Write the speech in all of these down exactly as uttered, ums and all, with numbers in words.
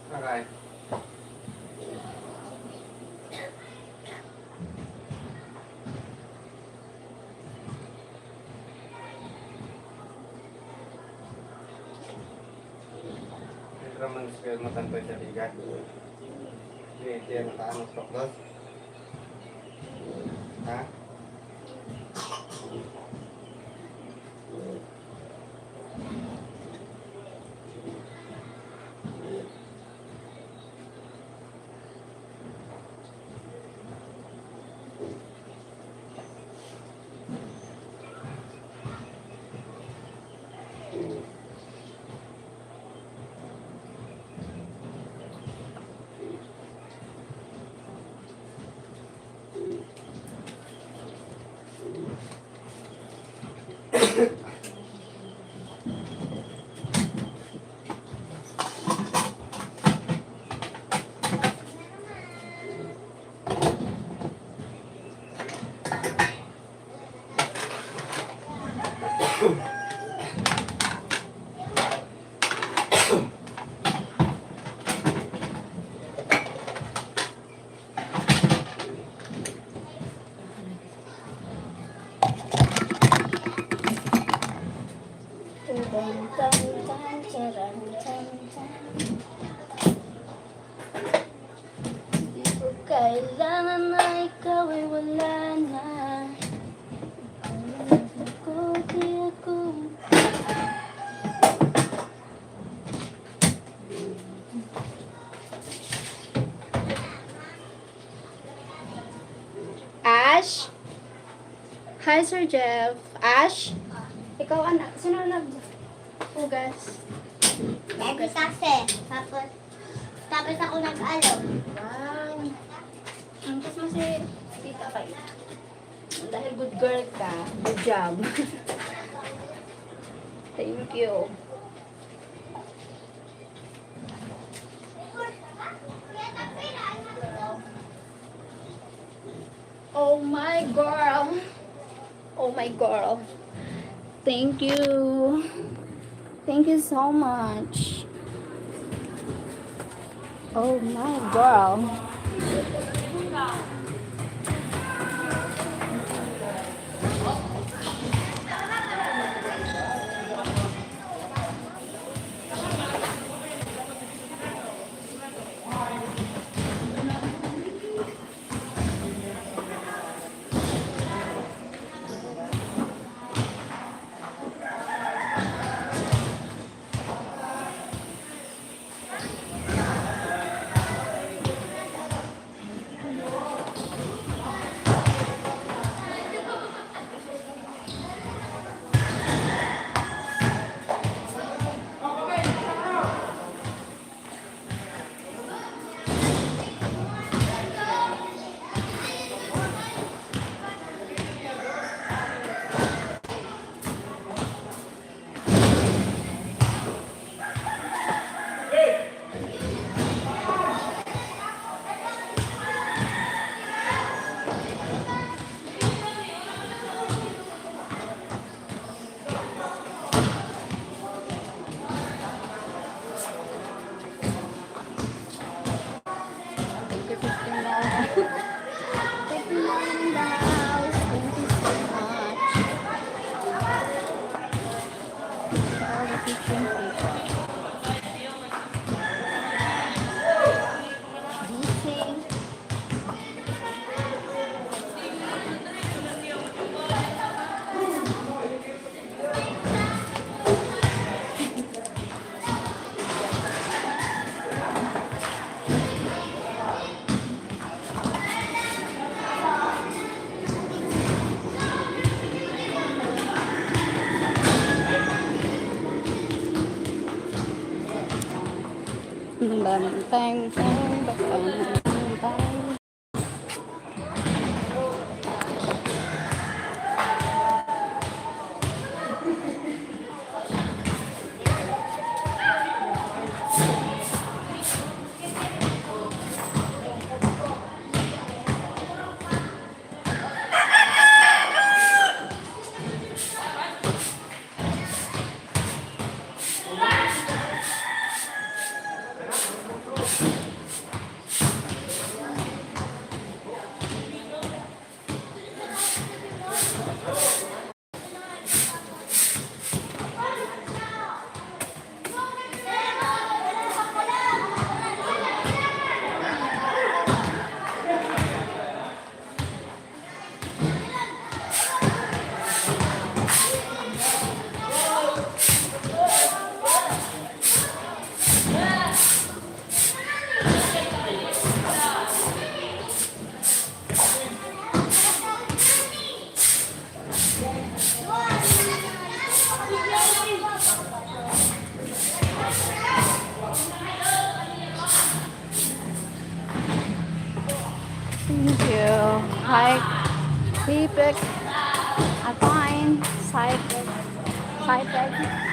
Okay. Ito naman sa kayo matantay sa bigat. Sige, sige, mataas ang tukdos. Ha? Di ko kailangan na ikaw ay wala na. Ako, di ako. Ash? Hi, Sir Jeff. Ash? Ikaw, anak. Sino naghugas? Daddy kasi. Tapos, tapos ako nag-alo. Wow. Ang tas mo si Tita Kay. Dahil good girl ka, good job. Thank you. Oh my girl. Oh my girl. Thank you. Thank you so much. Oh my girl. Thank you, fifteen dollars. Fifteen dollars in the house. Thank you so much. All the fifteen people. Busy. Bantang, bantang, bantang. Thank you. Hi, Pipik. Atain. Psychic. Psychic.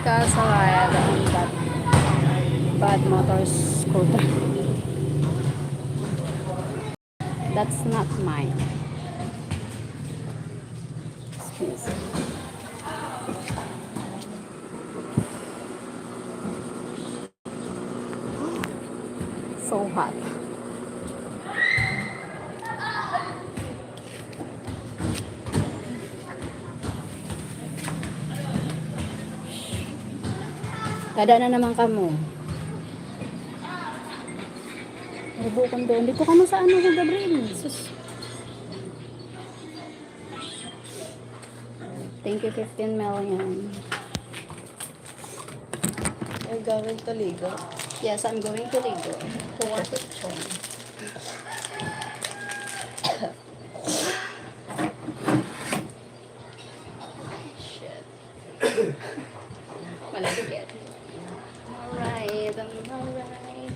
Kaso I don't bad, bad motor scooter. That's not mine. Excuse me. So hot. Kada na naman kamo. Rubukon doon. Dito ka na sa ano, Gabriel. Sus. Thank you, fifteen million. Are you going to ligo? Yes, I'm going to ligo. To wash it. Shit. Malamig yan. Alright, I'm alright.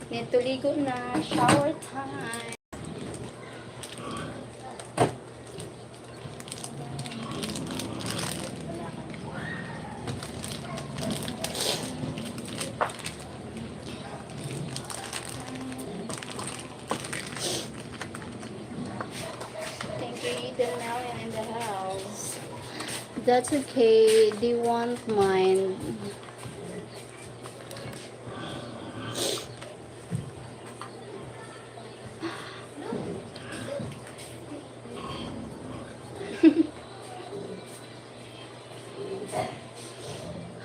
Need to ligo na. Shower time. Thank you, Eden Allen in the house. That's okay, they won't mind.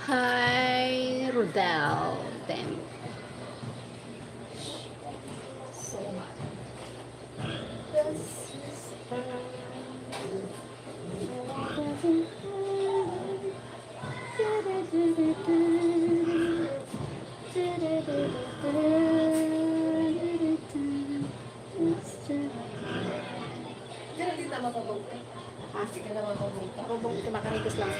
Hi, Rodel. Thank you. Pero di tama pa ba? Ha? Sige na, mababog ka. Mababog ka, makaritos lang.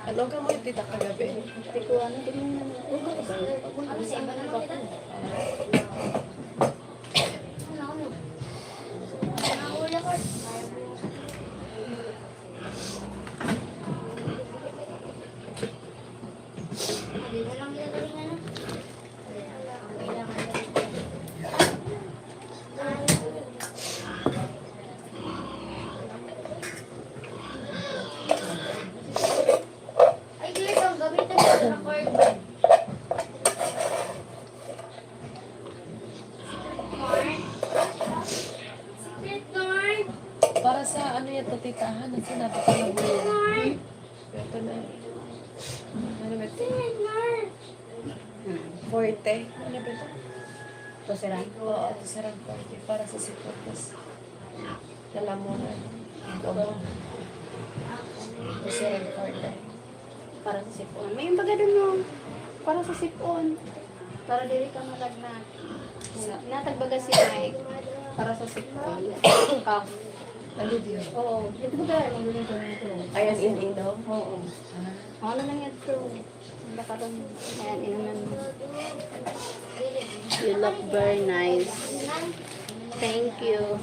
Ano ka mo, tita, kagabi? Hindi ko ano, hindi mo naman. Ano sa iba na ba? Para sa ano yan, tatitahan, ang sinabi ko lang po yan. Ito na. Ano ba ito? Hmm, forty. Ano ba ito? Ito sila. Oo, ito sila forty. Para sa sipon. Tapos, nalamunan. Ito. Ito sila forty. Para sa sipon. May yung baga dun, no? Para sa sipon. Para dili ka malagnat. Natagbaga si Mike. Para sa sipon. Cough. Ano diyan? Oo. Ito ba? Ayan, ininom? Oo. Ano lang yan, bro? Baka rin. Ayan, inuman mo. You look very nice. Thank you.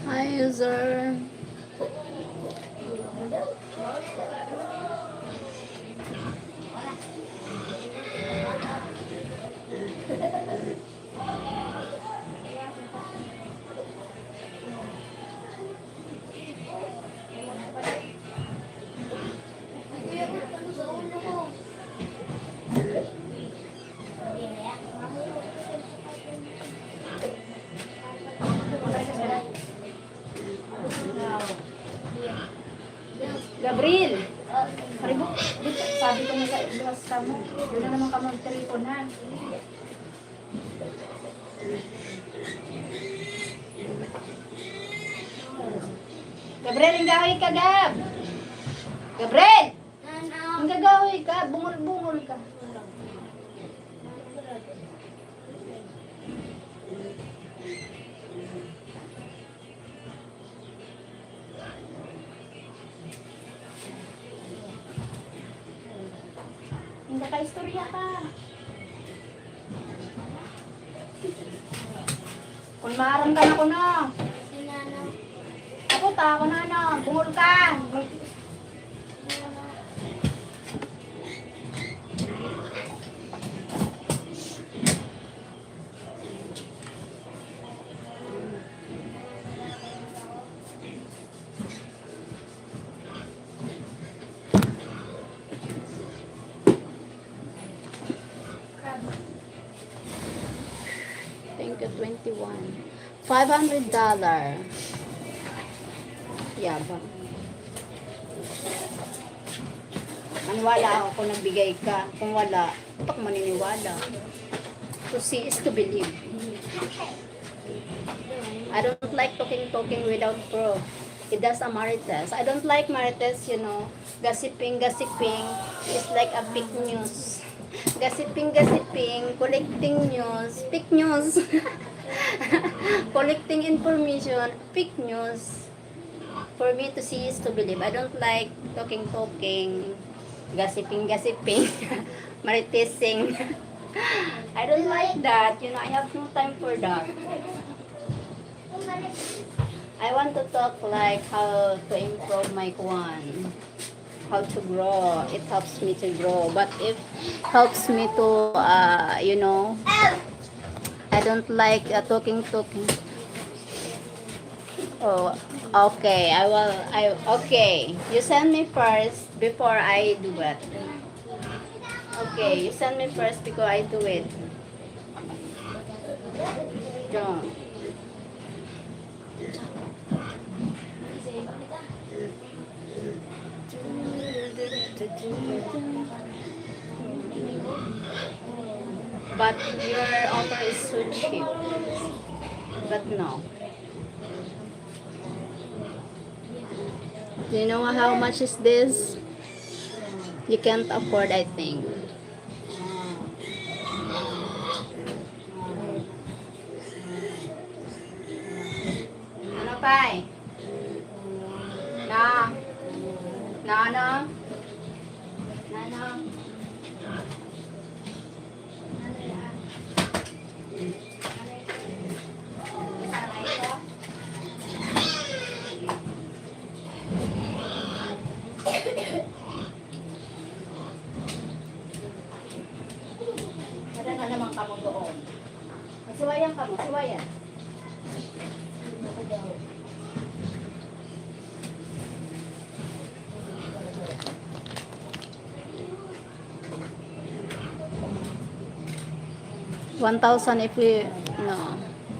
Hi, user. Gabriel! Haribok, dito, sabi ko na sa iwas ka mo. Doon na naman ka magtripon, ha? Gabriel, inggahoy ka, Gab! Gabriel! Inggahoy ka, bungol-bungol ka. Hindi ka istorya ka. Kung maaram ka na kuno. Ako ta, ako na, ano, bungol ka. Thank you, twenty-one. Five hundred dollar. Yabang. Maniwala ako kung nagbigay ka. Kung wala, di pa ka maniniwala. To see is to believe. I don't like talking, talking without proof. It does a marites. I don't like marites, you know. Gossiping, gossiping is like a fake news. Gossiping, gossiping, collecting news, fake news. Collecting information, fake news. For me to see is to believe. I don't like talking, talking, gossiping, gossiping, maritising. I don't like that. You know, I have no time for that. I want to talk like how to improve my kwan, how to grow. It helps me to grow. But if helps me to, uh, you know, I don't like uh, talking, talking. Oh, okay. I will. I okay. You send me first before I do it. Okay, you send me first before I do it. John. But your offer is so cheap. But no. Do you know how much is this? You can't afford, I think. Ano pa eh? Na. Na, ano? Na, ano? Wala na naman kamo doon. Magsuwayan kamo, suwayan. One thousand if we, no.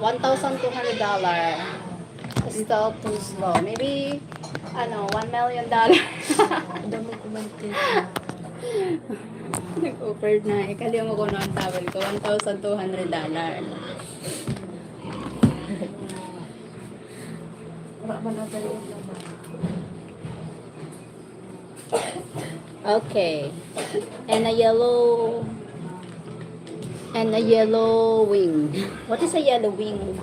One thousand two hundred dollar. Still too slow. Maybe, ano, one million dollar. Damo ko man tip. Nag-offer na. Ikali mo kung ano ang tawag ko. One thousand two hundred dollar. Wala man ang dali naman. Okay. And a yellow, and a yellow wing. What is a yellow wing?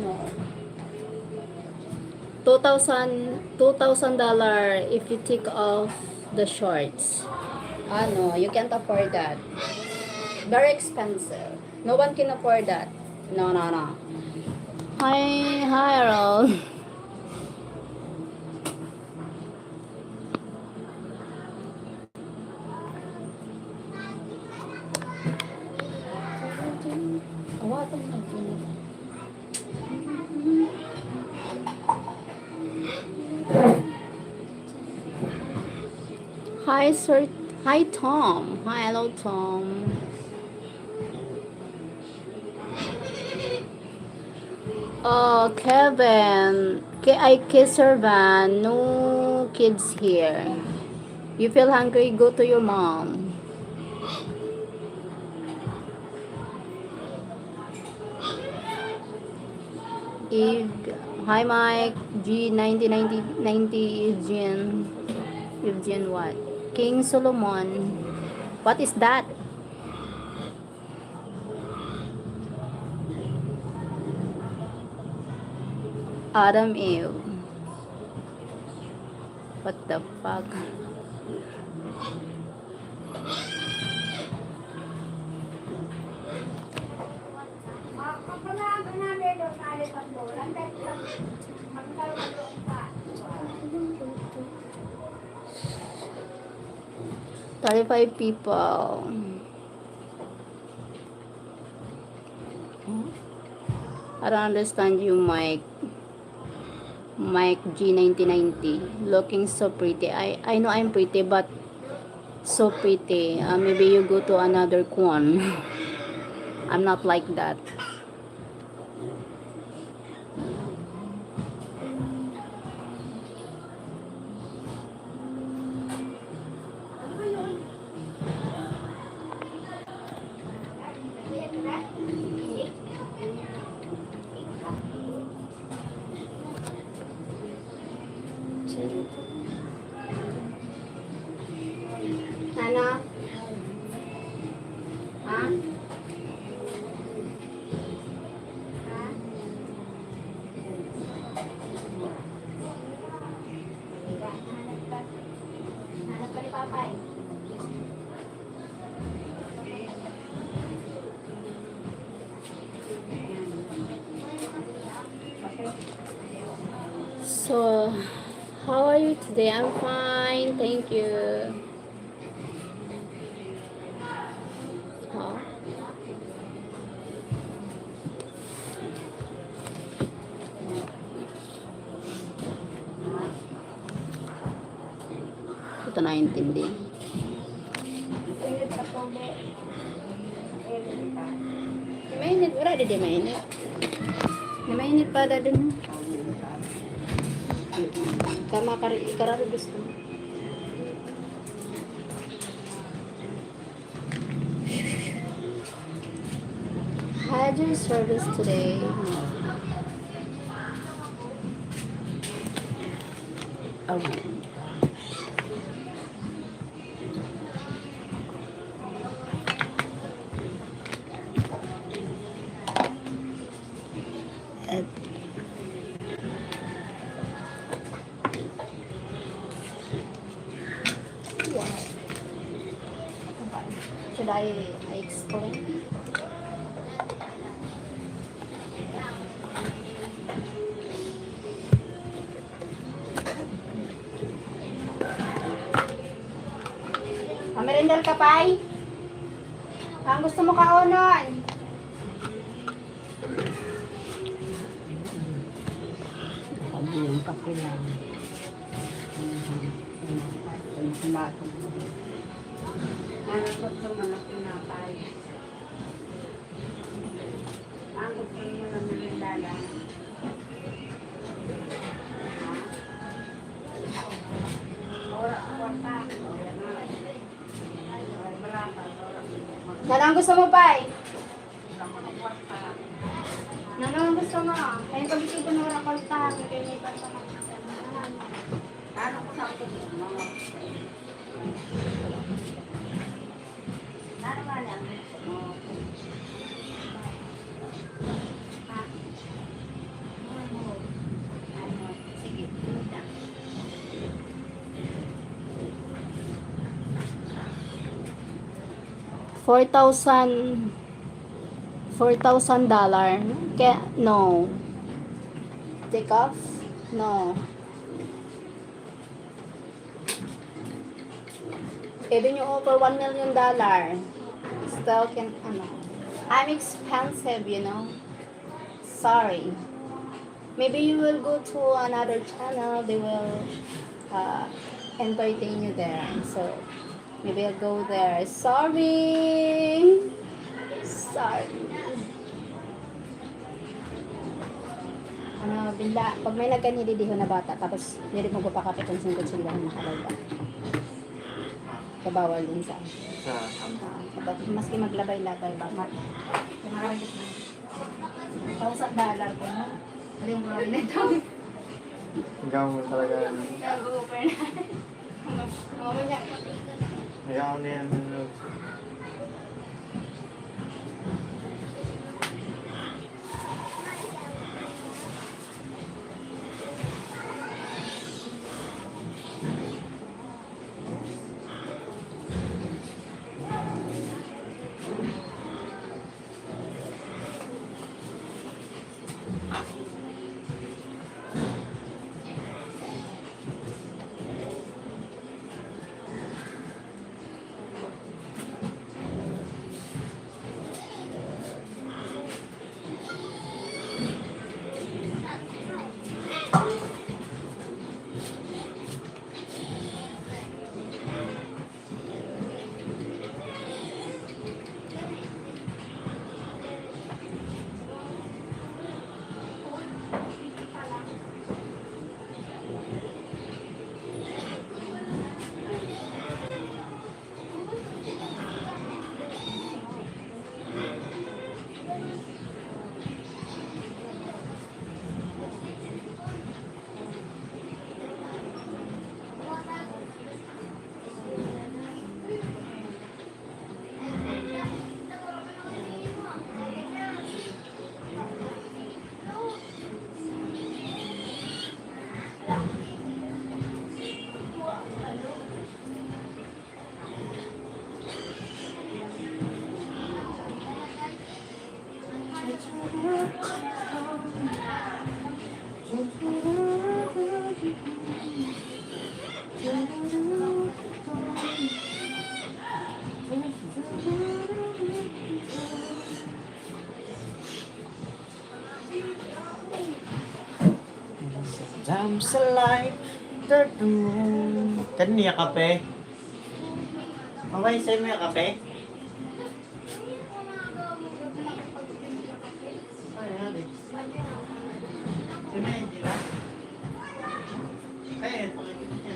No. Two thousand, two thousand dollar if you take off the shorts. Ah, no, you can't afford that. Very expensive. No one can afford that. No, no, no. Hi, hi, Errol. Hi, sir. Hi, Tom. Hi, hello, Tom. Oh, Kevin. K I K Servan, no kids here. You feel hungry, go to your mom. Eve, hi Mike, G ninety ninety ninety, Eugene, Eugene what? King Solomon. What is that? Adam Eve. What the fuck? Thirty-five people. I don't understand you, Mike. Mike G ninety ninety. Looking so pretty. I, I know I'm pretty, but so pretty. Uh, maybe you go to another kwan. I'm not like that. Ano? Ha? So, how are you today? I'm fine, thank you. Oh. Ito, naintindi. Mainit, wala di, di mainit. Di mainit pa, dada na. Tama ka rin, ikararo gusto mo. Had your service today? Oh. Should I, I explain? Mamerindal ka, Pay? Ang gusto mo kaonon? Sabi yung kape lang. Ano gusto mo na pinapay? Ang gusto mo na merienda lang? Ora, kwarta. Wala pa, ora. Yan ang gusto mo, Pay? Ano ang gusto mo? Ay, pag-isip ko na wala kwarta, may kailangan pa. Ano ko sa akin? Ano ba yan? Four thousand, four thousand dollar. Kaya, no. Take off? No. Even you offer one million dollar, still can, ano, I'm expensive, you know. Sorry. Maybe you will go to another channel, they will, uh, entertain you there. So, maybe I'll go there. Sorry. Sorry. Ano, bila, pag may nagkanididihon na bata, tapos dili mo papakapit ang singkod-singkod na nakalaga. Kabawal din sa, sa, ah, kapag, maski maglabay-labay, baka marami ka sa thousand dollar po, no? Alam mo, marami na ito. Ikaw mo talaga, ano? Nag-overnight. Ikaw na yan, ano? I'm so like the moon. Kani niya kape? Mamay, sa'yo mo yung kape? Ay, ano eh? Sa'yo mo yung tira? Ay, pakikita niya.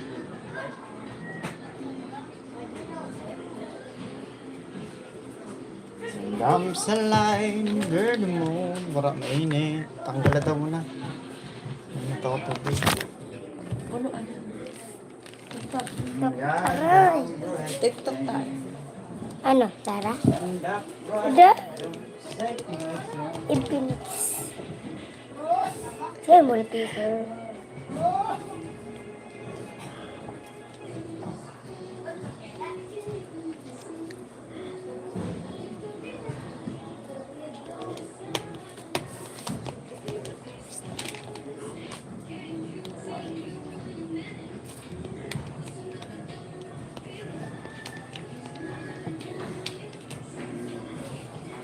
Damsel in the moon. Wala, mainit. Tanggal na daw muna. Mainit ako tubig. Puno ano? TikTok. TikTok. Aray! TikTok tayo. Ano, Tara? Da? Ipinix. Sa'yo, wallpaper.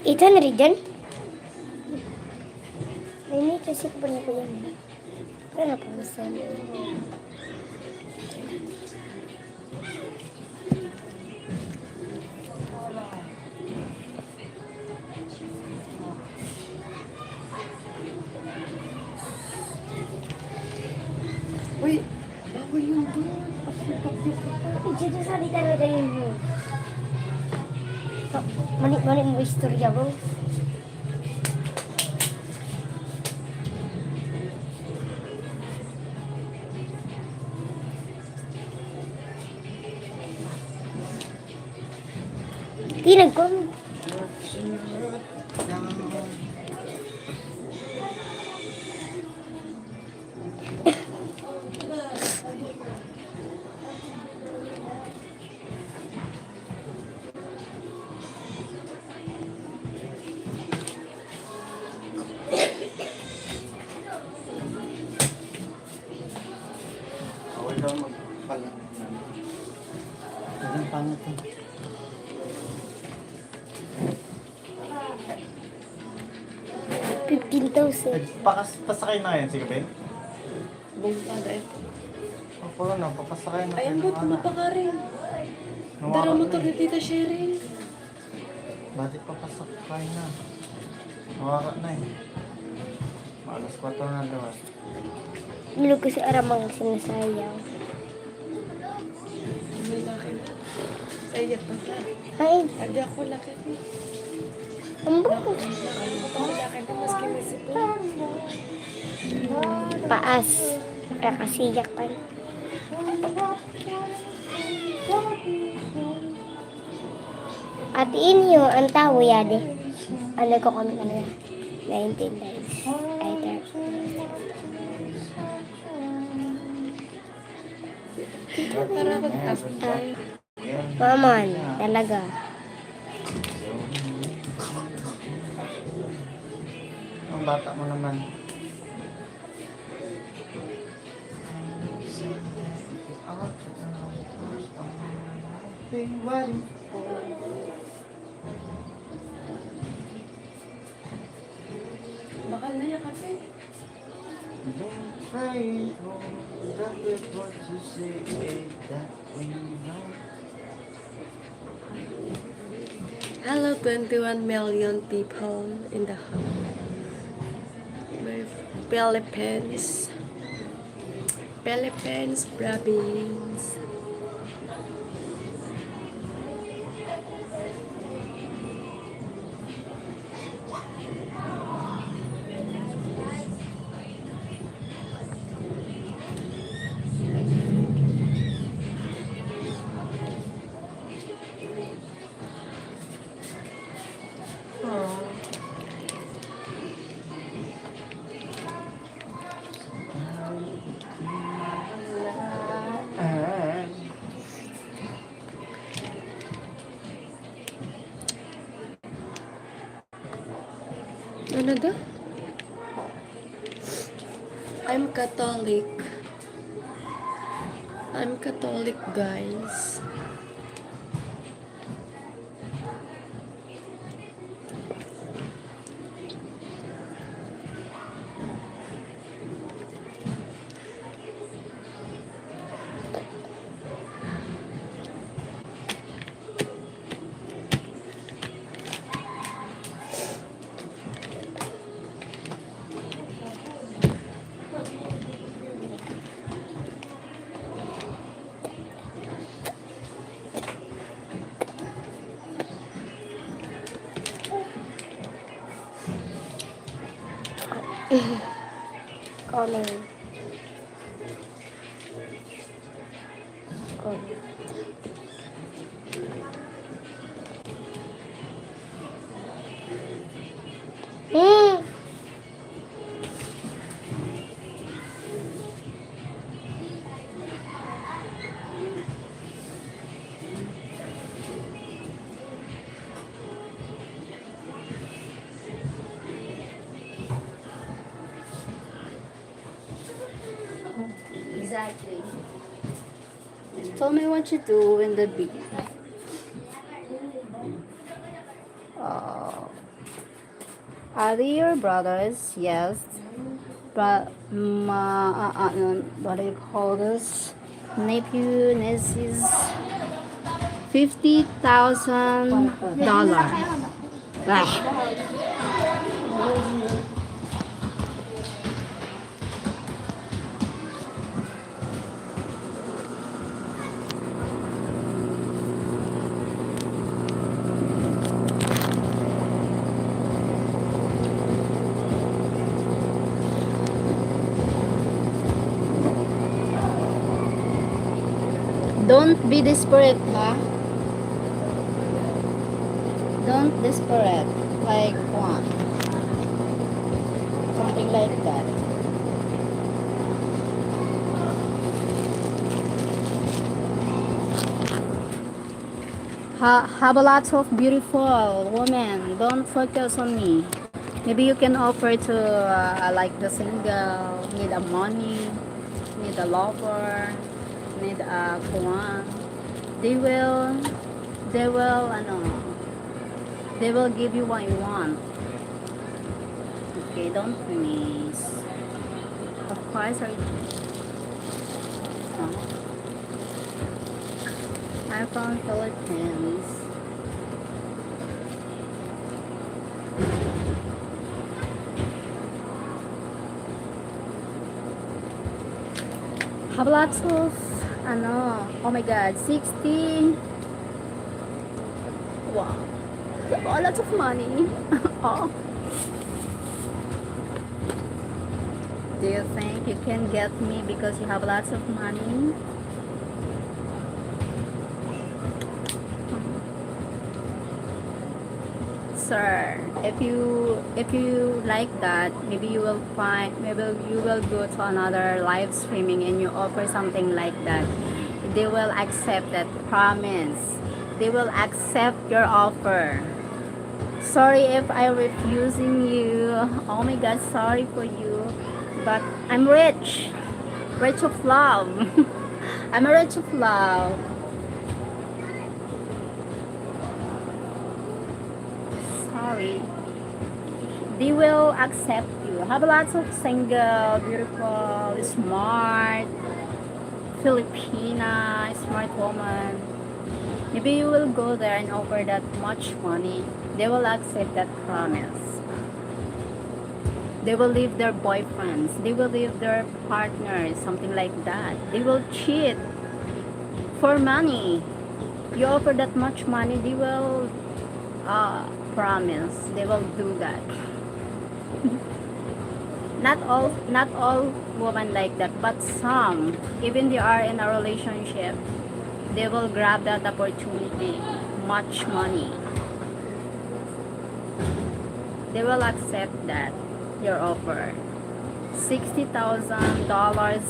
Ito na rin dyan. Ay, may kasi ko pa na ko yan. Ano pa, masama? Uy, bawal yun doon. Ito sa di talaga yun. Mani, mani mo istorya, bro. Tinag ko. Bawal daw magpala. Ang pangit eh. Fifteen thousand. Nagpakas-, pasakay na ngayon si Gaben? Bungkada ito. Ako lang, napapasakay na. Ay, ang buto mo pa ka rin. Dara motor ni Tita Cheryl. Dati papasakay na. Nawara na eh. Alas kwatro na daw eh. Ilog ko si Aramang sinasayang. May laki na. Sayang pa sa. Ay. Adi ako laki na. Ang buko. Ang laki na, mas kinisip ko. Paas. Kakasiyak pa. At inyo, ang tawo yadi. Ano ko kami ano yan? Nineteen days. Ay, thirteen. Para mag-ask tayo. Maman, talaga. Ang bata mo naman. Bakal na yan kasi. Don't try it, oh, that is what you say, eh, that we know. Hello, twenty-one million people in the house. May Philippines. Philippines province. Ano daw? I'm Catholic. I'm Catholic, guys. Coming. Coming. Hmm. Exactly. Tell me what you do in the beginning. Uh, are they your brothers? Yes. But, ma, uh, uh, what do you call this? Nephew, nieces, fifty thousand dollar. Ah. Don't be desperate, ha? Don't desperate. Like, what? Something like that. Ha-, have a lot of beautiful women. Don't focus on me. Maybe you can offer to, uh, like, the single, need a money, need a lover, need a kuwan. They will, they will, ano, they will give you what you want. Okay, don't miss. Of course, I, oh. I'm from Philippines. Have lots of, ano, oh my God, sixty. Wow. Have lots of money. Oh. Do you think you can get me because you have lots of money? Sir, if you, if you like that, maybe you will find, maybe you will go to another live streaming and you offer something like that. They will accept that, promise. They will accept your offer. Sorry if I refusing you. Oh my God, sorry for you. But I'm rich. Rich of love. I'm rich of love. Sorry. They will accept you. Have lots of single, beautiful, smart, Filipina, smart woman. Maybe you will go there and offer that much money. They will accept that, promise. They will leave their boyfriends. They will leave their partners, something like that. They will cheat for money. You offer that much money, they will, uh, promise. They will do that. Not all, not all women like that, but some, even they are in a relationship, they will grab that opportunity, much money. They will accept that, your offer. Sixty thousand dollars,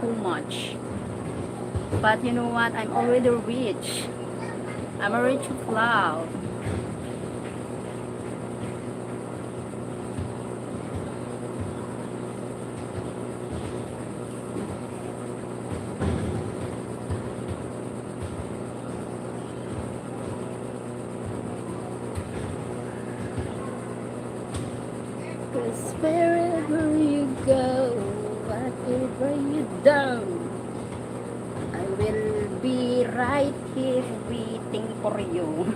too much. But you know what? I'm already rich. I'm a rich of love. 'Cause wherever you go, whatever you do, I will be right here waiting for you.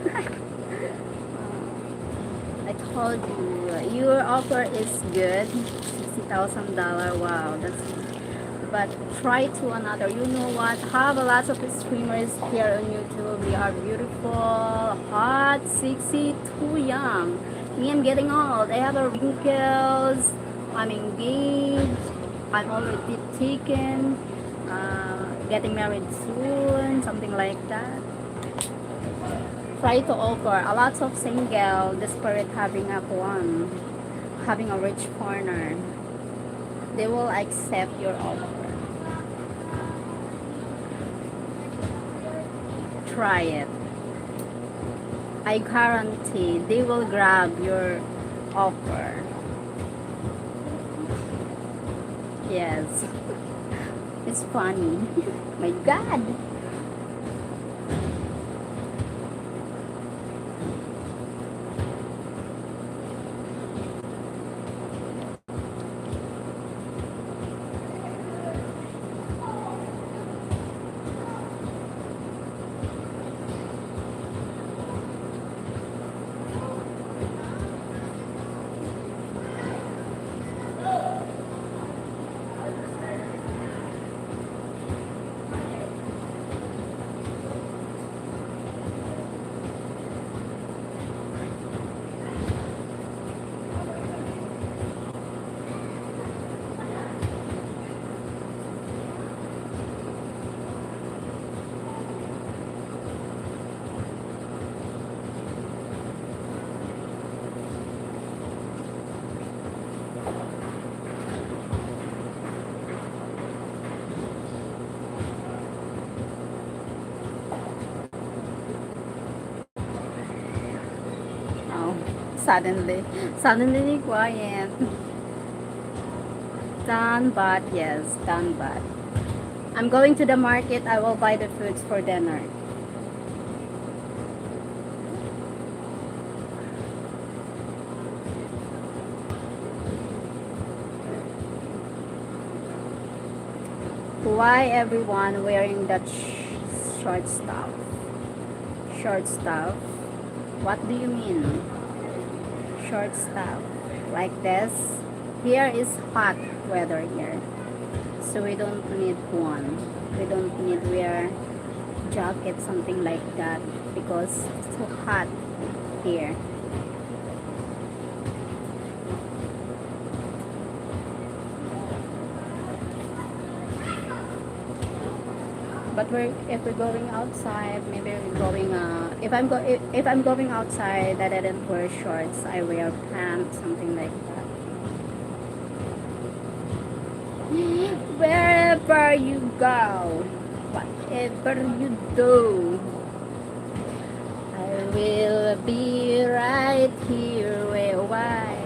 I told you, your offer is good. Sixty thousand dollar, wow, that's, but try to another. You know what? Have a lot of streamers here on YouTube. They are beautiful, hot, sexy, too young. Me, I'm getting old. I have a wrinkles. I'm engaged, I'm already taken, uh, getting married soon, something like that. Try to offer. A lot of single, desperate having a one, having a rich partner. They will accept your offer. Try it. I guarantee they will grab your offer. Yes. It's funny. My God. Oh, suddenly, suddenly quiet. Done, but yes, done, but I'm going to the market. I will buy the foods for dinner. Why everyone wearing that sh- short stuff? Short stuff? What do you mean? Short stuff like this? Here is hot weather here. So we don't need one. We don't need wear jacket, something like that, because it's too hot here. But we're, if we're going outside, maybe we're going, uh, if I'm go, if, if I'm going outside, I didn't wear shorts. I wear pants, something like that. Wherever you go, whatever you do, I will be right here. Where, why?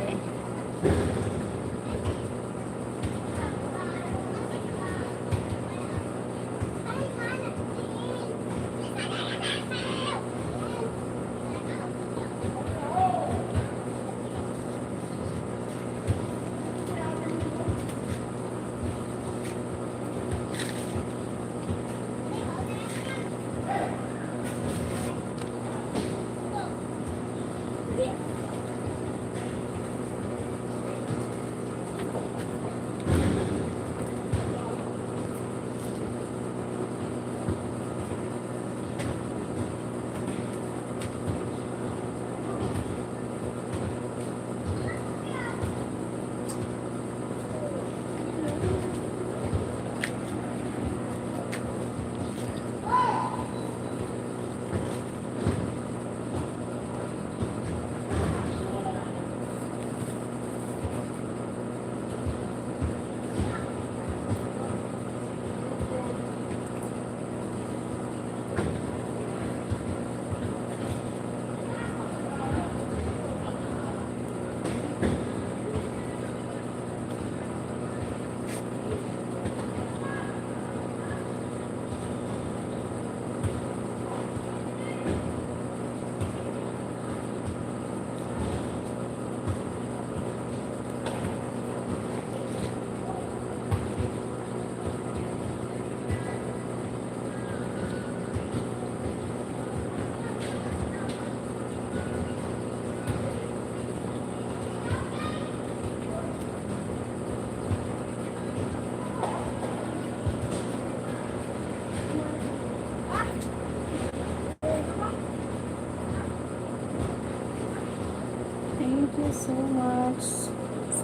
Thank you so much.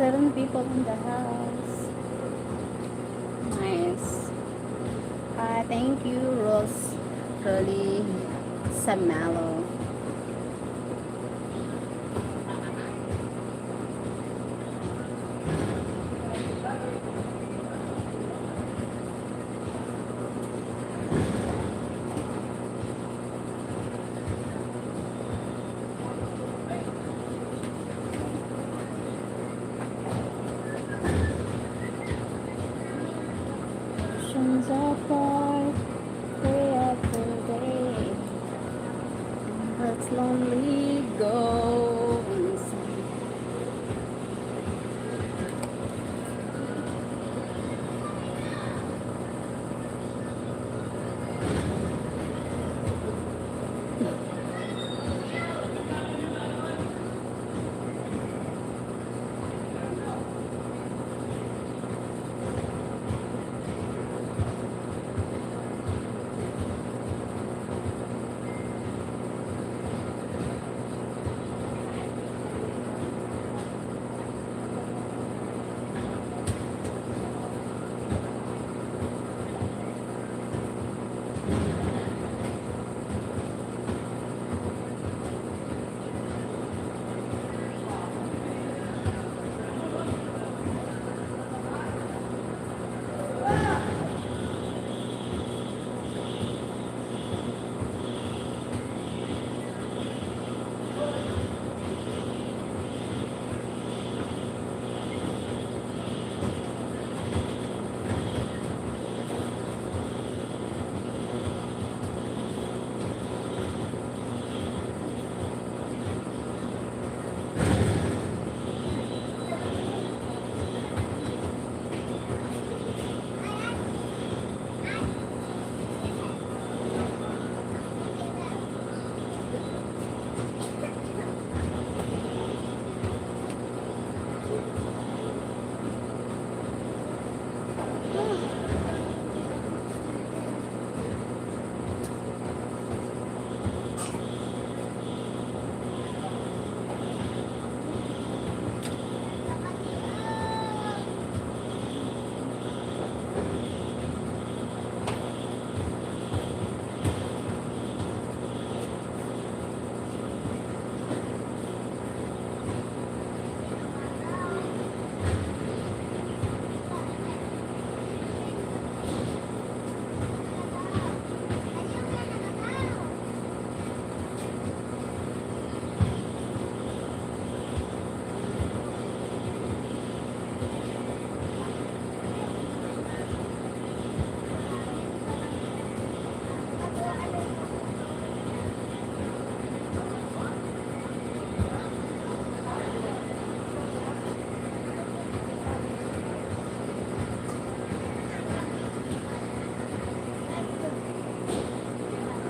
Seven people in the house. Nice. Ah, thank you, Rose Curly Samalo. Oceans apart, day after day, let's lonely go inside.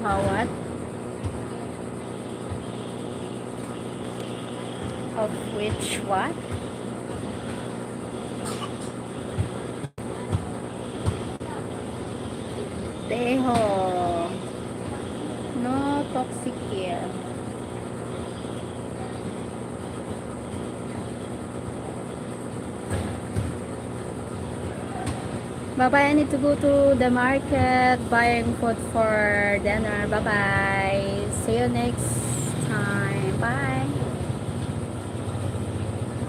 Hawat? Of which what? Deho. No toxic here. Bye-bye. I need to go to the market buying food for dinner. Bye-bye. See you next time. Bye.